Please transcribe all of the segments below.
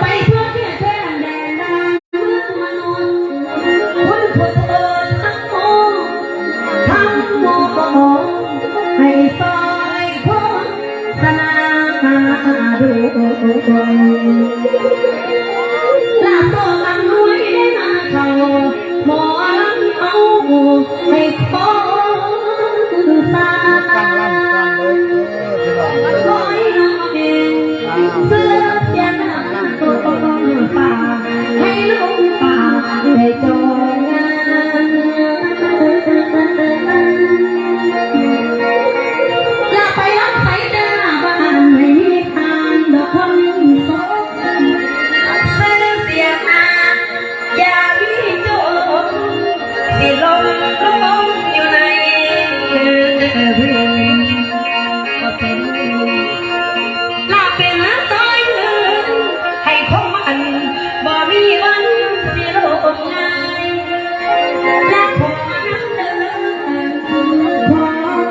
ໄປທົ່ວເຂດແດນແດນເມືອງມະນຸດ ຄຸນພຸດໂທທຳໂມ ທຳໂມ ໃຫ້ຊ່ອຍໂຄສະນາດ້ວຍ ລະໂຊກອຳນວຍໄດ້ມາເຂົ້າ ໝໍລຳເຮົາໃຫ້ຄອງສາ ຂໍໃຫ້ນ້ອງເອງ ຊື່ສຽງດັງກ້ອງຟ້າ ໃຫ້ລຸງປ້າໄດ້ຈ້ອງງານ ລະໄປຮັບໃຊ້ເຈົ້າໜ້າບ້ານ ໃຫ້ມີທ່ານດອກຄົນສົມ ຊື່ສຽງນາ ຢ່າມີໂຈນ ຊິລົງລົງຢູ່ໃນ ຂອບໃຈເດີ ລະເປັນຕົວເຮືອນ ໃຫ້ຄົງໝັ້ນ ບໍ່ມີວັນຊິລົ້ມງ່າຍ ລະຂໍນຳເດີ ຂໍ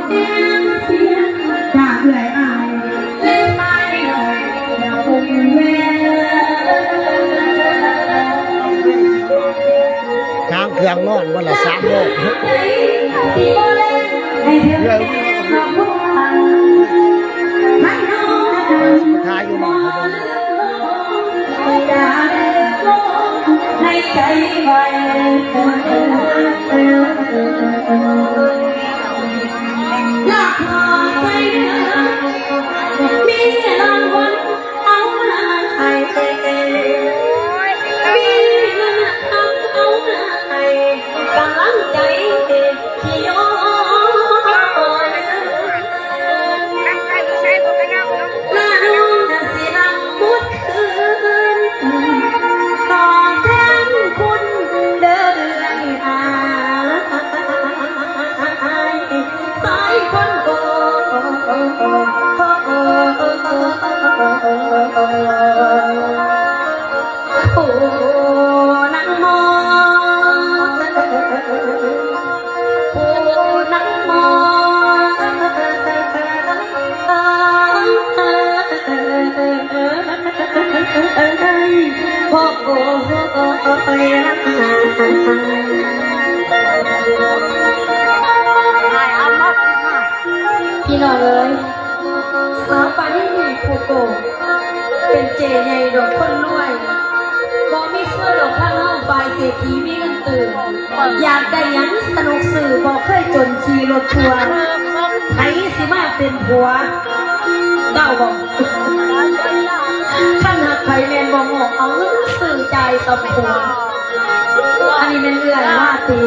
ແຮງສຽງຈາກເອື້ອຍອ້າຍ ແລະຊາຍນ້ອຍ ຢ່າປົງແວວ ທາງເຄື່ອງນອນມື້ລະສາມໂມງ ເລື່ອຍທາຢູ່ນອກ ໃນໃຈໄວ້ ລະຂໍໃຈເດີ ມີລາງວັນ ເອົາມາໃຫ້ ມີເງິນຄຳເອົາມາໃຫ້ ກຳລັງໃຈທີ່ຍ້ອນ ລະນ້ອງຊິນຳໝົດຄືນ ຕອບແທນຄຸນເດີອ້າຍ ສາຍຄົນໂກ ຜູ້ນາງມອງ ຜູ້ນາງມອງ ໂອ້ຍ ພີ່ນ້ອງເອີຍ ສາວປານີນີ້ຜູ້ໂກງ ເປັນເຈ້ໃຫຍ່ດອກຄົນລວຍ ບໍ່ມີເຊື່ອດອກທາງເຮົາຝ່າຍເສດຖີມີເງິນຕື່ມ ຢາກໄດ້ຫຍັງສະໜຸກຊື້ ບໍ່ເຄີຍຈົນຂີ່ລົດທົວ ໃຜຊິມາເປັນຜົວ ເດົາບໍ່? ຄັນຮັກໃຜແມ່ນບໍ່ໂງ່ ເອົາເງິນຊື້ຈ່າຍສ່ຳຜົວ. ອັນນີ້ແມ່ນເອື້ອຍລາຕີ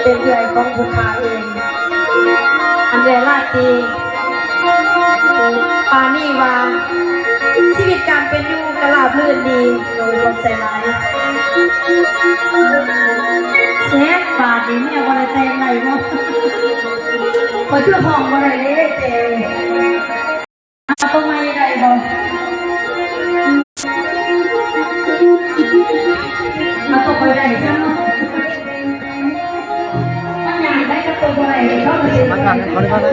ເປັນເອື້ອຍຂອງຜູ້ຂ້າເອງ. ອັນເອື້ອຍລາຕີ ປານີວ່າ ຊີວິດການເປັນຢູ່ກໍລາບລື່ນດີ. ໂດຍ ຂອບໃຈຫຼາຍ. ແຊບ ບາດນີ້ເມຍບໍ່ໄດ້ແຕ່ງໄດ້ບໍ່? ຂ້ອຍຄືຮ້ອງບໍ່ໄດ້ເດ້ ແຕ່ ເອົາຕົວໃໝ່ໄດ້ບໍ່? ເອົາຕົວຂ້ອຍໄດ້ຊັ້ນເນາະ ມັນຍາກໄດ້ກັບຕົວບໍ່ໄດ້ ເຂົາກໍຊິ ມາທາງ ຂໍອະນຸຍາດນະ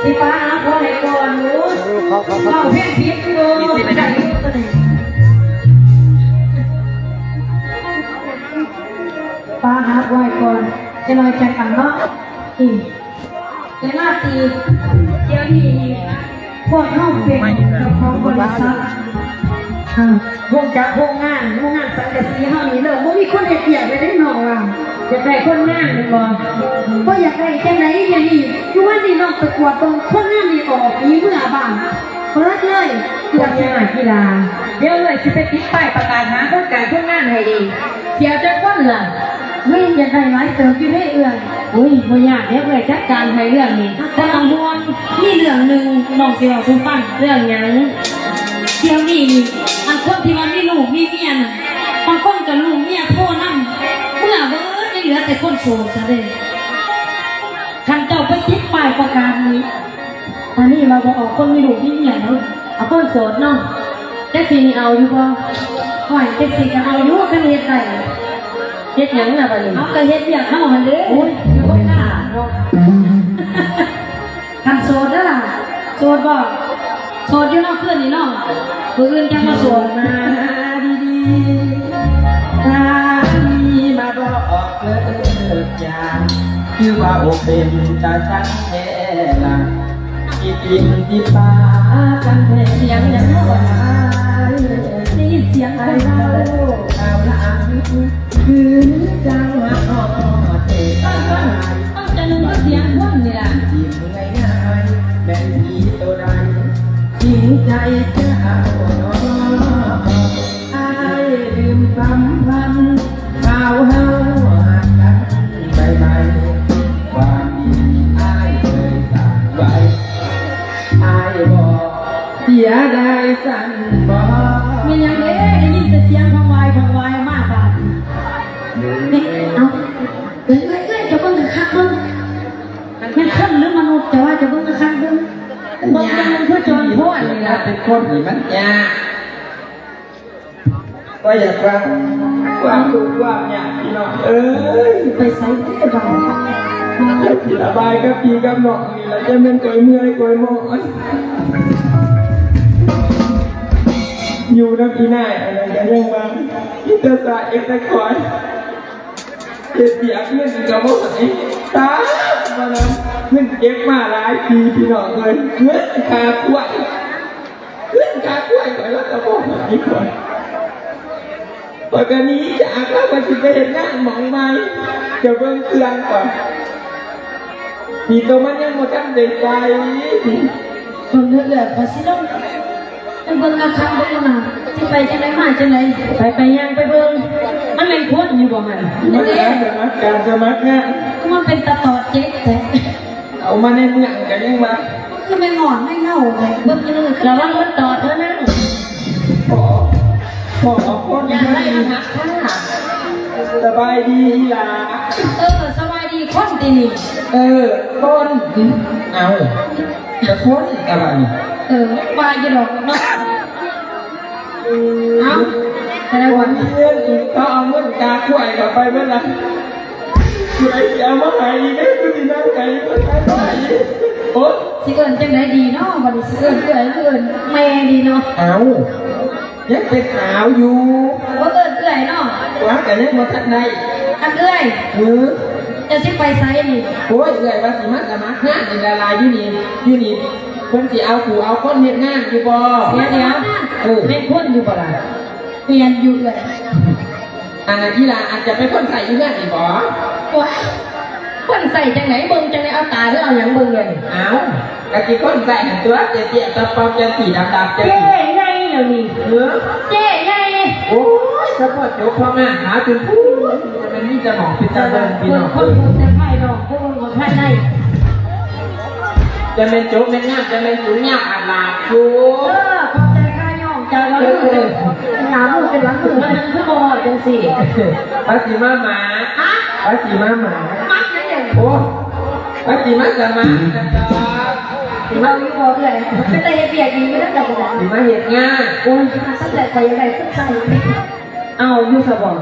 ຊິປາຫາຜົວໃຫ້ກ່ອນ ໂອ້ຍ ເອີ ຂໍ ຂໍ ຂໍ ເວົ້າເພງຜິດຢູ່ ໄດ້ຢູ່ຕົວນີ້ ປາຫາຜົວໃຫ້ກ່ອນ ຈັກໜ້ອຍຈັກກັນເນາະ ນີ້. ເວລາທີ່ດຽວນີ້ພວກເຮົາເປັນເຈົ້າຂອງບໍລິສັດ ເອີ ໂຮງຈັກໂຮງງານ ໂຮງງານສັງກະສີເຮົານີ້ເລີ່ມບໍ່ມີຄົນເຮັດວຽກແລ້ວເດ້ນ້ອງວ່າ ຢາກໄດ້ຄົນງານແມ່ນບໍ່? ບໍ່ຢາກໄດ້ຈັ່ງໃດ ດຽວນີ້ ມື້ວານນີ້ນ້ອງໄປກວດເບິ່ງ ຄົນງານນີ້ອອກໜີເມືອບ້ານເບິດເລີຍ ເກືອບ ບໍ່ຍາກ ກິລາ ດຽວເອື້ອຍຊິໄປຕິດປ້າຍປະກາດຫາຄົນການຄົນງານໃຫ້ເອງ. ຊິເອົາຈັກຄົນລະ? ເຮີ້ຍ ຢາກໄດ້ຫຼາຍເຕີບຢູ່ເດ້ເອື້ອຍ. ໂອ້ຍ ບໍ່ຍາກດອກ ເອື້ອຍຈັດການໃຫ້ເລື່ອງນີ້ ບໍ່ຕ້ອງຫ່ວງ. ມີເລື່ອງໜຶ່ງນ້ອງຊິເວົ້າສູ່ຟັງ. ເລື່ອງຫຍັງ? ດຽວນີ້ນີ້ ອັນຄົນທີ່ວ່າມີລູກມີເມຍນັ້ນ ບາງຄົນກໍລູກເມຍໂທນຳເມືອເບີດ ຍັງເຫຼືອແຕ່ຄົນໂສດຊະເດ້. ຄັນເຈົ້າໄປຕິດປ້າຍປະກາດນີ້ ອັນນີ້ວ່າບໍ່ເອົາຄົນມີລູກມີເມຍເນາະ ເອົາຄົນໂສດເນາະ. ແທັກຊີນີ້ເອົາຢູ່ບໍ່? ໂອ້ຍ ແທັກຊີກໍເອົາຢູ່ ຄັນເຮັດໄດ້. ເຮັດຫຍັງລະບາດນີ້? ເຮົາກໍເຮັດວຽກເຮົາຫັ້ນເດ້. ໂອ້ຍ ຢູ່ໂຮງງານເນາະ. ຄັນໂສດເດີລະ. ໂສດບໍ່? ໂສດຢູ່ເນາະ ຄືນນີ້ເນາະ ມື້ອື່ນຈັ່ງມາໂສດ ມາດີໆ ຖ້າມີມາບອກເລີກຢາ ຄືວ່າອົກເປັນຕາສັງແທ້ລະ ຊິປິ່ນຊິປາກັນແທ້ ສຽງຫຍັງເນາະ ໄດ້ຍິນສຽງຄົນເວົ້າ ຄືຈັ່ງຮັກຮອດແຕ່ຕາຍ ເອົາ ເຈົ້າໜຶ່ງຄືສຽງຄົນນີ້ລະ ເມື່ອຍງ່າຍແມ່ນຜີໂຕໃດ ຈິງໃຈເຈົ້າໜໍ ອ້າຍລືມສຳພັນ ຂ່າວເຮົາຮັກກັນໃໝ່ໆ ຄວາມດີອ້າຍເຄີຍສ້າງໄວ້ ອ້າຍບໍ່ເສຍດາຍຊັ້ນບໍ? ແມ່ນຫຍັງເດ້ ໄດ້ຍິນແຕ່ສຽງຂອງວາຍ ຂອງວາຍມາບາດນີ້ ເອີ ເອົ້າ ເອື້ອຍ ເອື້ອຍ ເຈົ້າເບິ່ງຄັກໆເບິ່ງ ແມ່ນຄົນຫຼືມະນຸດ ເຈົ້າວ່າ ເຈົ້າເບິ່ງຄັກໆເບິ່ງ ເບິ່ງຈັ່ງມັນຄືຈອມໂພດນີ້ລະ ເປັນຄົນນີ້ມັນຍາກ ບໍ່ຢາກວ່າ ຄວາມທຸກຄວາມຍາກພີ່ນ້ອງເອີຍ ຊິໄປໃສແທ້ບາດນີ້ ຊິລະບາຍກັບພີ່ກັບນ້ອງນີ້ລະ ຈະແມ່ນຂ້ອຍເມື່ອຍຂ້ອຍໝົດ ຢູ່ນຳອີ່ນ້າຍອັນນັ້ນກະຍັງວ່າ ມີແຕ່ສາເອັດແຕ່ຄອຍ ເຮັດວຽກເງິນກະບໍ່ໃຫ້ຕາມວ່ານຳ ເງິນເກັບມາຫຼາຍປີພີ່ນ້ອງເອີຍ ເງິນຄ່າຄວາຍ ເງິນຄ່າຄວາຍຂ້ອຍລະກະບໍ່ໃຫ້ຂ້ອຍ ຂ້ອຍກະໜີຈາກລາວ ຂ້ອຍຊິໄປເຮັດງານໝ່ອງໃໝ່ ຈະເບິ່ງເຄື່ອງກ່ອນ ດີໂຕມັນຍັງບໍ່ທັນໄດ້ໃສ່ ເບິ່ງເດີເອື້ອຍ ຂ້ອຍຊິລອງໄປເບິ່ງລະຄັງເບິ່ງນະ ຊິໄປຈັ່ງໃດມາຈັ່ງໃດ ໄປ ໄປຍ່າງໄປເບິ່ງ ມັນແມ່ນຄົນຢູ່ບໍ່ຫັ້ນ ມັນການສະໝັກງານ ຄືມັນເປັນຕາຕອດເຈັບແທ້ ເອົາມາໃນເມືອງກະຍັງວ່າ ຄືແມງງອນແມງເນົ່າແທ້ ເບິ່ງຢູ່ເດີ ລະວັງມັນຕອດເດີນາງ ພໍ ພໍເອົາຄົນ ຢ່າໄດ້ອັນຫັກຄ່າ ສະບາຍດີອີ່ຫຼ້າ ເອີ ສະບາຍດີ ຄົນຕິນີ້ ເອີ ຄົນ ເອົ້າ ກະຄົນກະບາດນີ້ ເອີ ວ່າຢູ່ດອກເນາະ ເອົ້າ ແຕ່ລະຄົນ ເຂົາເອົາເງິນກາກລ້ວຍເຂົ້າໄປເບິດລະ ຜູ້ໃດຊິເອົາມາໃຫ້ອີກເດ້ ຄືຊິນັ່ງໃຫ້ເພິ່ນຂາຍກ້ວຍອີກ ໂອ້ຍ ຊິເອີ້ນຈັ່ງໃດດີເນາະ ບາດນີ້ຊິເອີ້ນເອື້ອຍ ຫຼືເອີ້ນແມ່ດີເນາະ ເອົ້າ ຍັງເປັນສາວຢູ່ ບໍ່ເອີ້ນເອື້ອຍເນາະ ວ່າກະຍັງບໍ່ທັນໄດ້ ອັນເອື້ອຍ ເອີ ເຈົ້າຊິໄປໃສນີ້ ໂອ້ຍ ເອື້ອຍວ່າຊິມາສະໝັກງານນີ້ລະ ລະຢູ່ນີ້ ຢູ່ນີ້ ເພິ່ນຊິເອົາຜູ້ເອົາຄົນເຮັດງານຢູ່ບໍ່ ດຽວ ດຽວ ເອີ ແມ່ນຄົນຢູ່ບໍ່ລະ ແມ່ນຢູ່ເອື້ອຍ ອັນນັ້ນອີ່ຫຼ້າອາດຈະເປັນຄົນໃຊ້ຢູ່ເຮືອນນີ້ບໍ? ໂອ້ຍ ຄົນໃຊ້ຈັ່ງໃດ? ເບິ່ງຈັ່ງໃດ? ເອົາຕາຫຼືເອົາຫຍັງເບິ່ງດຽວນີ້? ເອົ້າ ກະຊິຄົນໃຊ້ຫັ້ນຕົວະ ເຈ້ຍໆ ຕະປອບ ຈັ່ງຊີ້ດຳໆ ຈັ່ງຊີ້ ເຈ້ໃຫຍ່ແລ້ວນີ້ ເອີ ເຈ້ໃຫຍ່ ໂອ້ຍ ສະເພາະຈົບພໍ່ງາມຂາວຈົນພຸ້ນ ມັນມີແຕ່ໝ່ອງເປັນຕາເບິ່ງ ພີ່ນ້ອງ ຄົນເບິ່ງແຕ່ພາຍນອກ ບໍ່ເບິ່ງຮອດພາຍໃນ ຈະແມ່ນຈົບແມ່ນງາມ ຈະແມ່ນສູງຍາວອາດຫຼາດຢູ່ ເອີ ຂອບໃຈຄ່າຍ້ອງ ເຈົ້າລະມືເດີ ໜ້າມືເປັນຫຼັງມື ມັນຄືບໍ່ຮອດຈັ່ງຊີ້ ພາສີມາໝາ ຮະ ພາສີມາໝາ ໝາຫຍັງເດ? ໂອ້ ພາສີມາສະໝາກ ເວົ້າຢູ່ບໍ່ເອື້ອຍ? ເປັນຕາເຮັດວຽກດີຢູ່ເດີເຈົ້າກໍໄດ້ ຊິມາເຮັດງານ ໂອ້ຍ ຄັນຊັ້ນແຫຼະ ຂ້ອຍຢາກໄດ້ຄົນໃຊ້ ເອົ້າ ຢູ່ຊະບໍ່?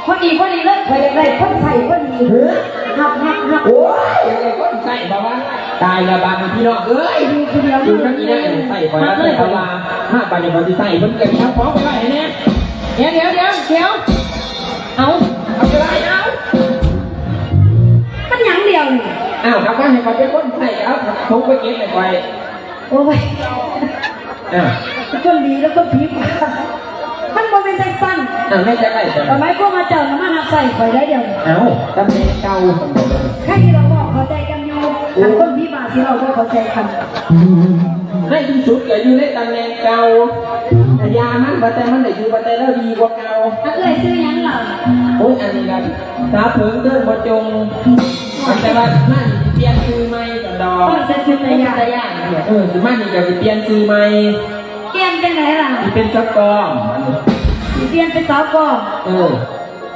ພໍດີ ພໍດີເລີຍ ຂ້ອຍຢາກໄດ້ຄົນໃຊ້ພໍດີ ຮະ ຮັບ ຮັບ ຮັບ ໂອ້ຍ ຢາກໄດ້ຄົນໃຊ້ບໍ່ວະ? ຕາຍລະບາດນີ້ພີ່ນ້ອງເອີຍ ຢູ່ຜູ້ດຽວ ຢູ່ນຳອີ່ນາງໃຊ້ຂ້ອຍລະ ແຕ່ວ່າມາບາດນີ້ຂ້ອຍຊິໃຊ້ເພິ່ນ ເກັບເອົາຂອງໄປໄວ້ໃຫ້ແດ່ ດຽວ ດຽວ ດຽວ ດຽວ ເອົາ ເອົາໄປໄວ້ ເອົາ ມັນຫຍັງດຽວນີ້? ອ້າວ ເອົາໄວ້ໃຫ້ຂ້ອຍເປັນຄົນໃຊ້ ເອົາຂອງໄປເກັບໃຫ້ຂ້ອຍ ໂອ້ຍ ອ້າວ ຄົນດີແລ້ວຄົນຜິດ ມັນບໍ່ແມ່ນຈັ່ງຊັ້ນ ອ້າວ ແມ່ນຈັ່ງໃດ? ໝາຍຄວາມວ່າເຈົ້ານະມາຮັບໃຊ້ຂ້ອຍໄດ້ດຽວນີ້ ເອົ້າ ຕຳແໜ່ງເກົ່າ ໃຜທີ່ເວົ້າບໍ່ເຂົ້າໃຈກັນຢູ່ ໂອ້ ຄັນຄົນຜີບາດຊິເວົ້າບໍ່ເຂົ້າໃຈກັນ ໃນທີ່ສຸດກໍຢູ່ໃນຕຳແໜ່ງເກົ່າ ກະຢ່າມັນ ວ່າແຕ່ມັນໄດ້ຢູ່ ວ່າແຕ່ລາວດີກວ່າເກົ່າ ອັນເອື້ອຍຊື່ຫຍັງລະ? ໂອ້ຍ ອັນນີ້ລະ ສາວເຜິງເດີ ບໍ່ຈົ່ງ ແຕ່ວ່າມານີ້ຊິປ່ຽນຊື່ໃໝ່ຊັ້ນດອກ ເອີ ຊິມານີ້ກໍຊິປ່ຽນຊື່ໃໝ່ ປ່ຽນຈັ່ງໃດລະ? ຊິເປັນສາວກອມ ຊິປ່ຽນເປັນສາວກອມ ເອີ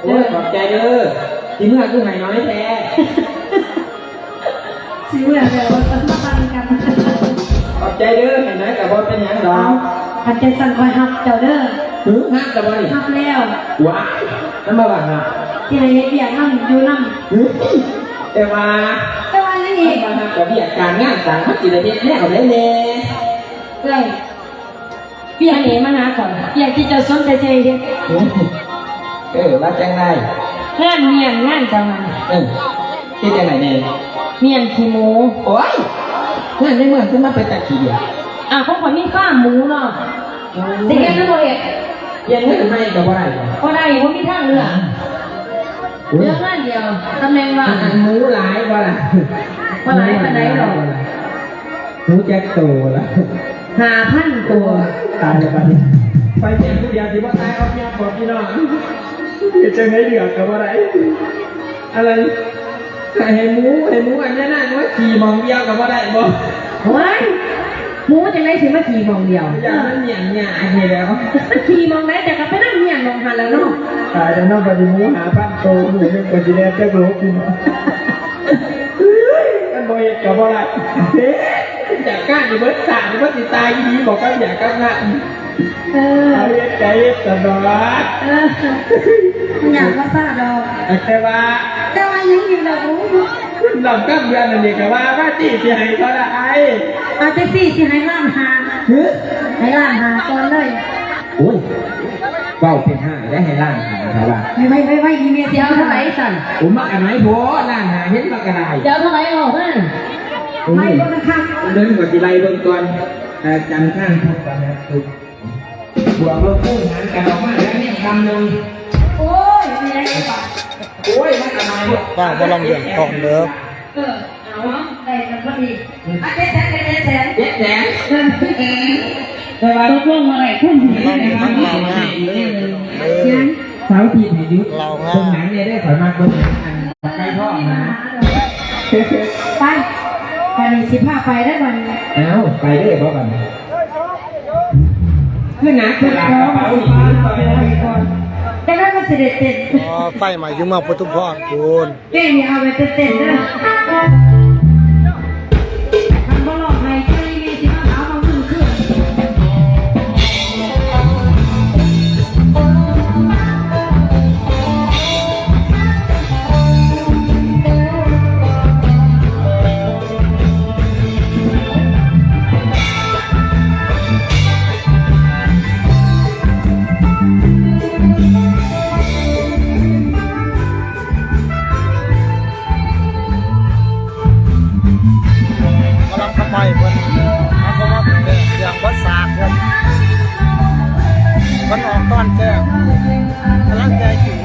ໂອ້ຍ ຂອບໃຈເດີ ຊິເມືອຄືໄຫ້ນ້ອຍແທ້ ຊິເມືອແລ້ວວ່າຊັ້ນ ມາປັນກັນ ຂອບໃຈເດີ ໄຫ້ນ້ອຍກໍບໍ່ເປັນຫຍັງດອກ ເອົ້າ ຄັນຈັ່ງຊັ້ນຂ້ອຍຮັບເຈົ້າເດີ ຫື ຮັບແລ້ວບໍ່ນີ້? ຮັບແລ້ວ ວ້າຍ ມັນບໍ່ວ່າຮັບ ຊິໃຫ້ເຮັດວຽກນຳ ຢູ່ນຳ ຫື ແຕ່ວ່າ ແຕ່ວ່າຫຍັງອີກ? ມັນວ່າຮັບ ກະວຽກການງານສັງ ມັນຊິໄດ້ເຮັດແນວໃດແດ່? ເອື້ອຍ ວຽກນີ້ມາຫາຂ້ອຍ ວຽກທີ່ເຈົ້າສົນໃຈເຮັດ. ເອີ ວ່າຈັ່ງໃດ? ງານມ້ຽນງານຈັງຫວະ. ເອີ ເຮັດຈັ່ງໃດແດ່? ມ້ຽນຂີ້ໝູ. ໂອ້ຍ ງານໃນເມືອງຄືມາເປັນຕາຂີ້ດຽດ. ອ້າວ ຂອງຂ້ອຍມີຟາມໝູເນາະ. ໂອ້ຍ ຊິເຮັດຫຼືບໍ່ເຮັດ? ປ່ຽນເງິນໃໝ່ກໍບໍ່ໄດ້ບໍ່? ບໍ່ໄດ້ ບໍ່ມີທາງເລືອກ. ໂອ້ຍ ເລືອກງານດຽວ ຕຳແໜ່ງວ່າງ. ອັນ ອັນໝູຫຼາຍບໍ່ລະ? ບໍ່ຫຼາຍປານໃດດອກ. ໝູຈັກໂຕລະ? ຫ້າພັນກວ່າ. ຕາຍແລ້ວບັດນີ້ ໄປພຽງຜູ້ດຽວຊິບໍ່ຕາຍເອົາພຽງບໍ່ພີ່ນ້ອງ? ເຮັດຈັ່ງໃດເລືອກກໍບໍ່ໄດ້. ອັນນັ້ນ ໃຫ້ໝູ ໃຫ້ໝູອັນນັ້ນນະ ມາຂີ້ໝ່ອງດຽວກໍບໍ່ໄດ້ບໍ່? ໂອ້ຍ ໝູຈັ່ງໃດຊິມາຂີ້ໝ່ອງດຽວ? ຢ້ານມັນມ້ຽນຍາກນີ້ແຫຼ້ວ. ມັນຂີ້ໝ່ອງໃດ ເຈົ້າກໍໄປນຳມ້ຽນໝ່ອງຫັ້ນແຫຼະເນາະ. ຕາຍແລ້ວເນາະ ບັດນີ້ໝູຫ້າພັນໂຕ ມື້ໜຶ່ງກວ່າຊິແລ່ນຈັກໂລພີ່ນ້ອງ. ເອີຍ ມັນບໍ່ເຮັດກໍບໍ່ໄດ້. ເຮັດ ຢາກກ້ານຢູ່ເບິດຊາດ ມັນຊິຕາຍອີ່ຫຼີບໍ່ກັບຢາກກັບງານ. ເອີ ເຮັດກໍເຮັດຕະຫຼອດ. ເອີ ມັນຢາກບໍ່ຊາດດອກ. ແຕ່ວ່າ ແຕ່ວ່າຫຍັງຢູ່ລະບຸ? ເງິນດອກກັບເດືອນອັນນີ້ກໍວ່າມາຕິ ຊິໃຫ້ເທົ່າໃດ? ເອົາແຕ່ສີ່ ຊິໃຫ້ລ້ານຫ້າ. ຫື? ໃຫ້ລ້ານຫ້າກ່ອນເລີຍ. ໂອ້ຍ ເວົ້າເປັນຫ້າໄດ້ ໃຫ້ລ້ານຫ້າເທົ່າວ່າ. ໄວໆໆ ອີເມ ຊິເອົາເທົ່າໃດຊັ້ນ? ໂອ້ ມັກອັນໃດໂພດ ລ້ານຫ້າ ເຫັນມັກກະໄດ້. ຊິເອົາເທົ່າໃດເວົ້າມາ. ໂອ້ຍ ໄລ່ເບິ່ງຄັກໆ ເດີນກໍຊິໄລ່ເບິ່ງກ່ອນ. ເອີ ຈັນທร์ ອັງຄານ ພຸດ ພະຫັດ ສຸກ ບວກລົບຄູນຫານກັນອອກມາແລ້ວແນວຄຳໜຶ່ງ. ໂອ້ຍ ມີໄດ້ບໍ່? ໂອ້ຍ ມັນກະມາເນາະ. ວ່າບໍ່ລອງເລື່ອງຕອນເດີ. ເອີ ເອົາເນາະ ໄດ້ກັນພໍດີ. ອືມ ອ່ະ ເຈັດແສນ ເຈັດແສນ ເຈັດແສນ. ເອີ ແຕ່ວ່າຕົກລົງບໍ່ໄດ້ ຄຸນ ລອງເບິ່ງ ລອງເບິ່ງ ເອີ ເສົາທິດໃຫ້ຢຸດ ເບິ່ງໜັງແດ່ເດີ ຂ້ອຍມັກເບິ່ງໜັງ ອັນ ໄກ່ທອງນະ. ໄປ ບັດນີ້ຊິພາໄປເດີບັດນີ້. ອ້າວ ໄປເດີບໍ່ບັດນີ້? ຄືໜັກຄືຫຼາຍກະເປົານີ້. ແຕ່ວ່າມັນຊິໄດ້ເຕັ້ນ. ອໍ ໄຟໄໝ້ຢູ່ເມືອງປະທຸມພອນພຸ້ນ. ເພງນີ້ເອົາໄວ້ເຕັ້ນໆເດີ. ຄັນບໍ່ຮ້ອງໃຫ້ໃຈແມ່ຊິມາຖາມເອົາເງິນຄືນ. ໝໍລຳຄຳໄພເພິ່ນ ເອົາເຂົ້າມາເປັນແບບຢ່າງປະສາດເພິ່ນ ເພິ່ນອອກຕອນແຈ້ງ ກຳລັງແຈກຢູ່.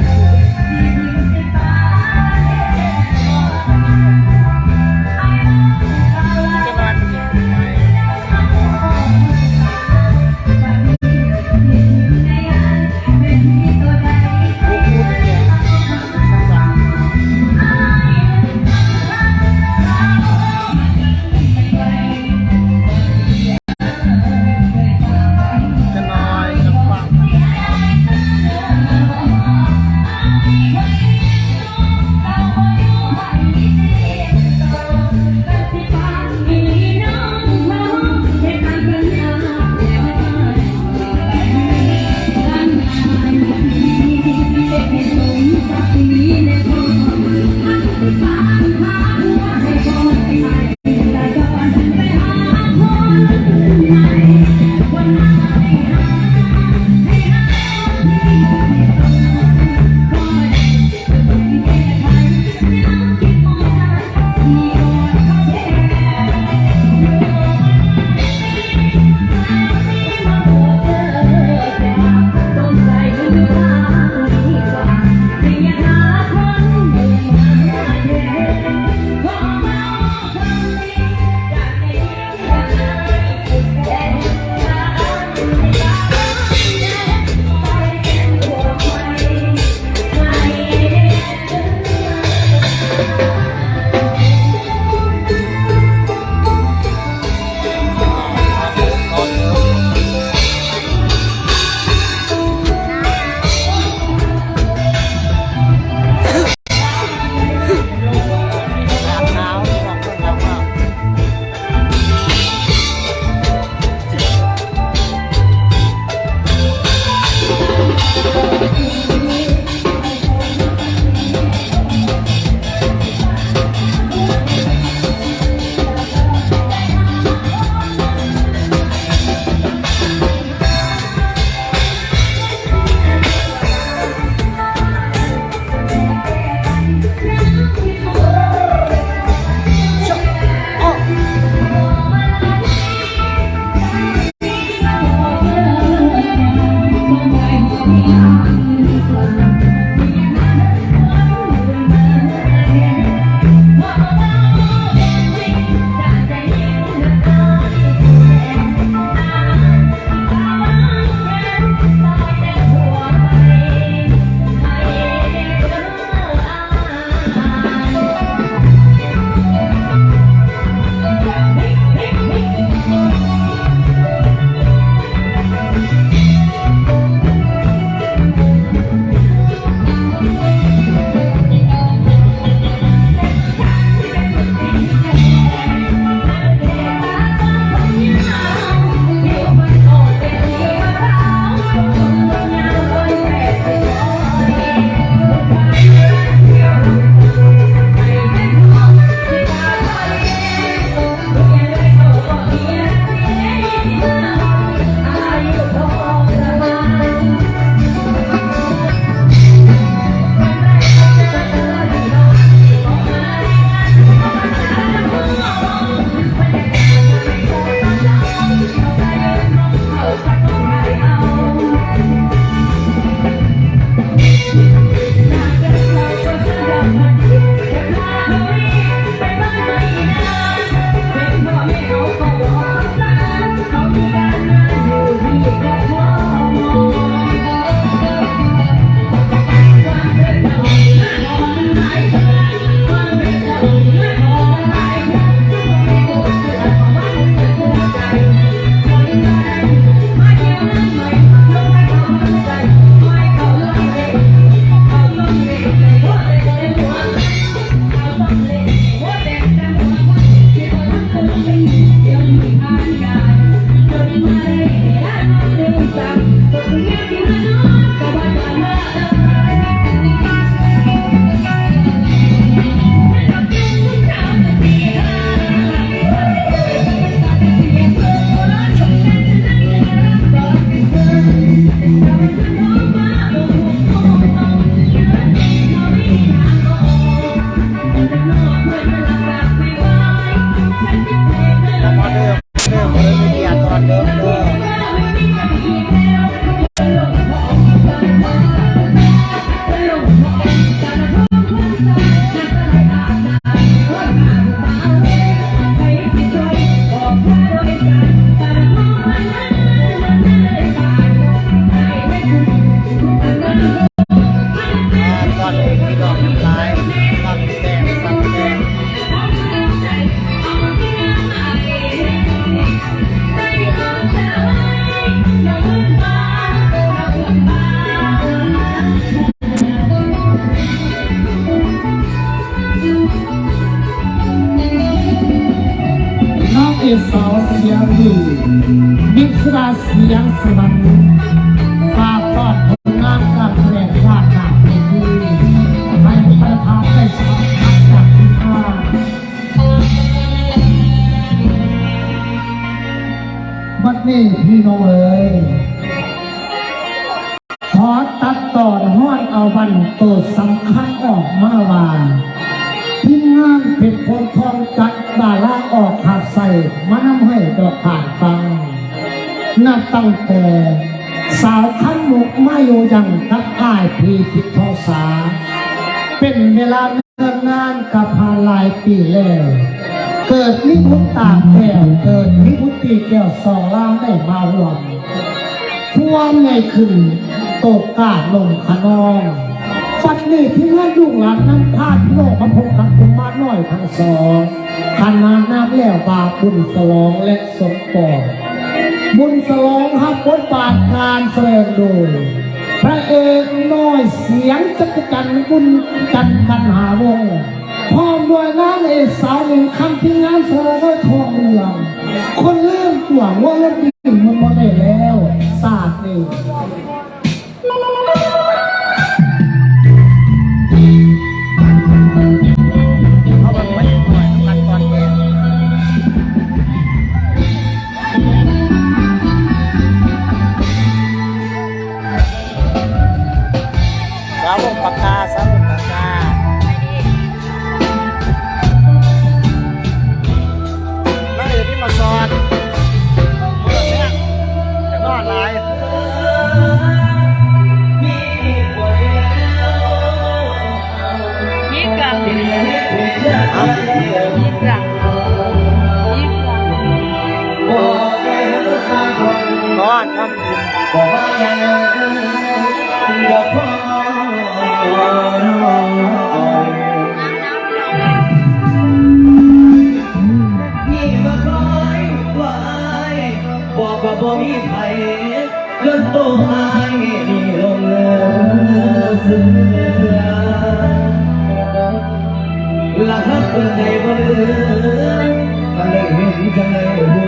ສະຫວັນ ຝາກຕ້ອນຜົນງານການສະແດງດ້ານໜ້າເວທີ ໃຫ້ທ່ານໄດ້ສຳຜັດຈາກທີມງານ. ບັດນີ້ພີ່ນ້ອງເອີຍ ຂໍຕັດຕອນຮ້ອນເອົາວັນໂຕສຳຄັນອອກມາວ່າ ທີມງານເພັດໂພນທອງຈັດດາລາອອກຄາດໃສ່ມານຳໃຫ້ດອກທານຟັງ ນັບຕັ້ງແຕ່ສາວໄຂ່ມຸກມາຢູ່ຢັງກັບອ້າຍພີທິດທອງສາ ເປັນເວລາ ເລື່ອງງານກໍຜ່ານຫຼາຍປີແລ້ວ ເກີດມີບຸນຕາແກ້ວ ເກີດມີບຸນຕີແກ້ວ ສອງລາງໄດ້ມາຮ່ວມ ຄວາມໃຫຍ່ຂຶ້ນໂຕກ້ານົມຂະນອງ ບັດນີ້ທີມງານລູກຫຼານນຳພາພີ່ນ້ອງມາພົບກັບກຸມານນ້ອຍທັງສອງ ຂະໜານນາມແລ້ວວ່າບຸນສະຫຼອງ ແລະ ສົມປອງ ບຸນສະຫຼອງຮັບບົດບາດການສະແດງໂດຍ ພະເອກນ້ອຍສຽງຈັກກະຈັນ ບຸນຈັນ ກັນຫາວົງ ພ້ອມດ້ວຍນາງເອກສາວໜິງຄຳ ທີມງານສະຫຼອງນ້ອຍທອງເຫຼືອງ ຄົນລືມຕົວງວ່າເລື່ອງດີມັນບໍ່ໄດ້ແລ້ວ ຊາດນີ້. ສາວົງປາກກາ ສາວົງປາກກາ ນາງເອກນີ້ມາສອນ ເປີດແຮງ ຈະນອນຫຼາຍ ນອນ ນອນ ມີວ່າຄອຍ ຄອຍ ບອກວ່າບໍ່ມີໃຜ ຈົນໂຕອ້າຍນີ້ຫຼົງເຫຼືອເຊື່ອ ລະຮັກເປີດໃຈບໍ່ເຫຼືອ ຄັນໄດ້ເຫັນຈັ່ງໃດຮູ້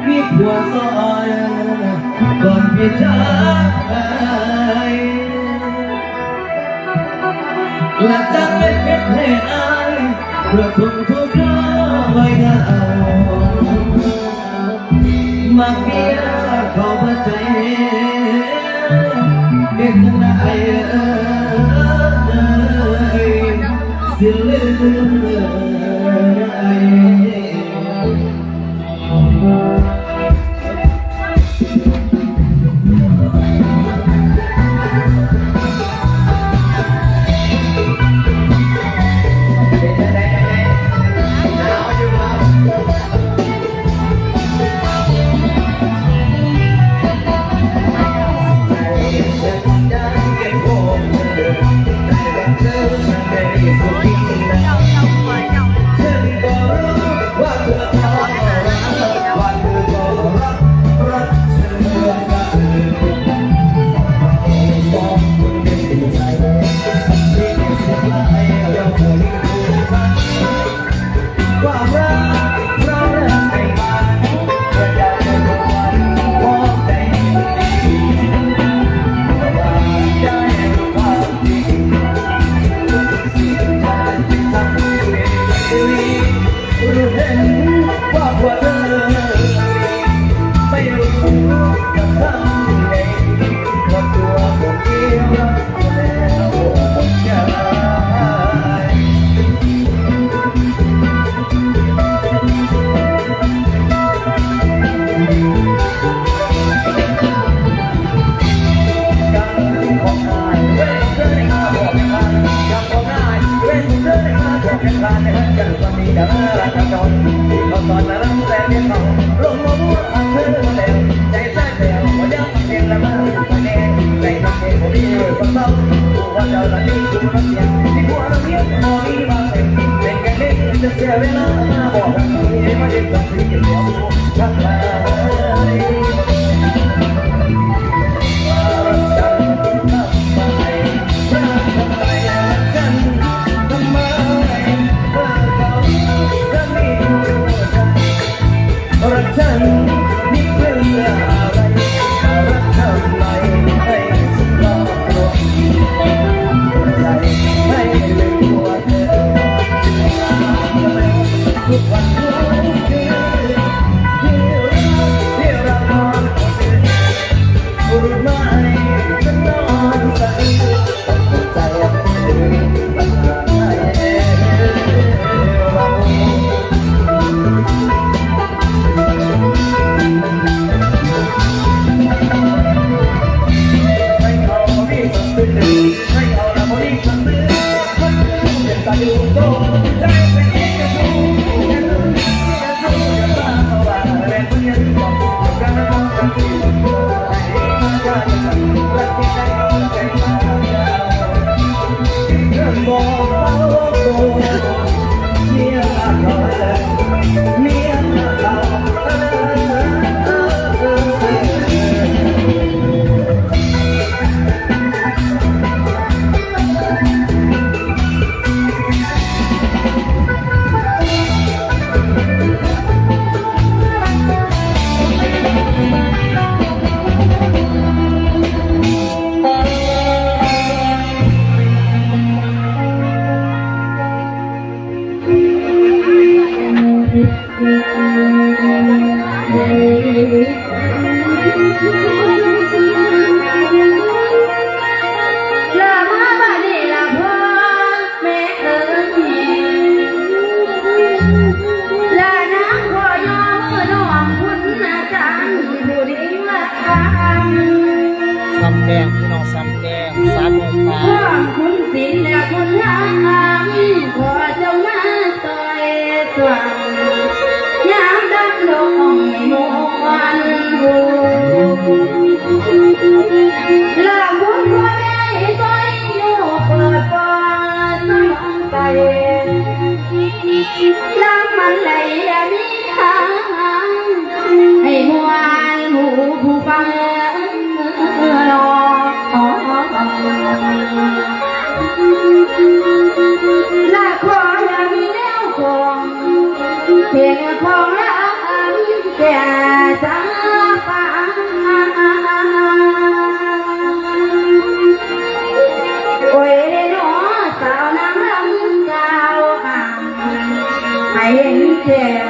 ມີຜົວຊອຍ ກ່ອນເປັນຊາຍ ລະຈັກເປັນເຮັດໃຫ້ອ້າຍ ເພື່ອຄົນທຸກເຮົາໄວ້ດາວ ມັກເມຍເຂົາບໍ່ໃຈ ເຮັດຈັ່ງໃດເອີຍ ຊິເລີຍ. รักฉันนี่เพื่ออะไร ລະມາບາດນີ້ລະພໍ່ແມ່ເອີຍ ລະນາງຂໍຍໍມືນ້ອງຄຸນອາຈານຜູ້ເໜັງລະຄຳ ສ່ຳແກງ ພີ່ນ້ອງ ສ່ຳແກງ ສາທຸປານ ພ້ອມຄຸນສິນແລະຄຸນທຳ ຂໍຈົ່ງມາ ຊ່ອຍສວ່າງຍາມດຳດົງໃຫ້ມ່ວນຫູ ລະບຸນພໍ່ແມ່ຊ່ອຍຍູ້ເປີດປ່ອຍສະໝອງໃສ ລຳມັນໄຫຼມີທາງ ໃຫ້ມ່ວນຫູຜູ້ຟັງ ລະຂໍຢ່າມີແນວຂອງ ເພງຂອງລຳແກ່ຊາປາ ໂອຍເນາະ ສາວນາງລຳກ່າວອ້າງ ໃຫ້ເຫັນແກ່